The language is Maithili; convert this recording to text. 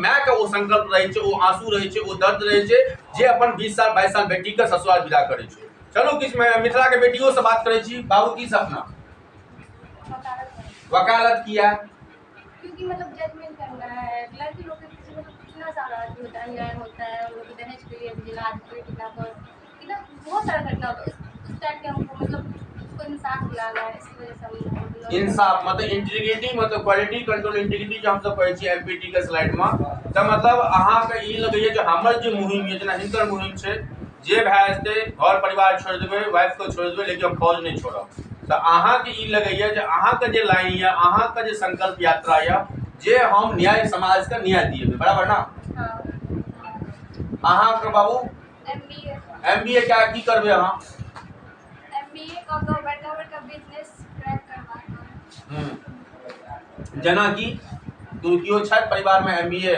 मायके ओ संकल्प रहै छै, ओ आंसू रहै छै, ओ दर्द रहै छै जे अपन 20 साल 22 साल बेटीके ससुराल विदा करै छै। चलू किछु मिथिलाके बेटियोसँ बात करै छी। बाबू, की सपना? वकालत किया? क्योंकि मतलब जजमेंट करना है। लड़की लोग के पीछे मतलब कितना सारा अथी होता है, अन्याय होता है। उन लोग के दहेज के लिए भी जला देते हैं, कितना पर कितना बहुत सारा घटना होता है। उस टाइप के हमको मतलब उसको इंसाफ दिलाना है, इसकी वजह से हम इंसाफ मतलब इंटीग्रिटी, मतलब क्वालिटी कंट्रोल इंटीग्रिटी जे हमसब कहै छियै एमपीटी के स्लाइड में, तऽ मतलब अहाँके ई लगैया जे हमर जे मुहिम यऽ, जेना हिनकर मुहिम छै जे भए जेतै, घर परिवार छोड़ि देबै, वाइफके छोड़ि देबै, लेकिन हम फौज नहि छोड़ब। तऽ अहाँके ई लगैया जे अहाँके जे लाइन यऽ, अहाँके जे संकल्प यात्रा यऽ जे हम न्याय, समाजके न्याय दिएबै, बराबर ना? हाँ। अहाँके बाबू? एमबीए। एमबीए क्या की करबै अहाँ? एमबीए कऽ कऽ बड़का बड़का बिजनेस क्रैक करबाक। जेनाकि केओ छथि परिवारमे एमबीए?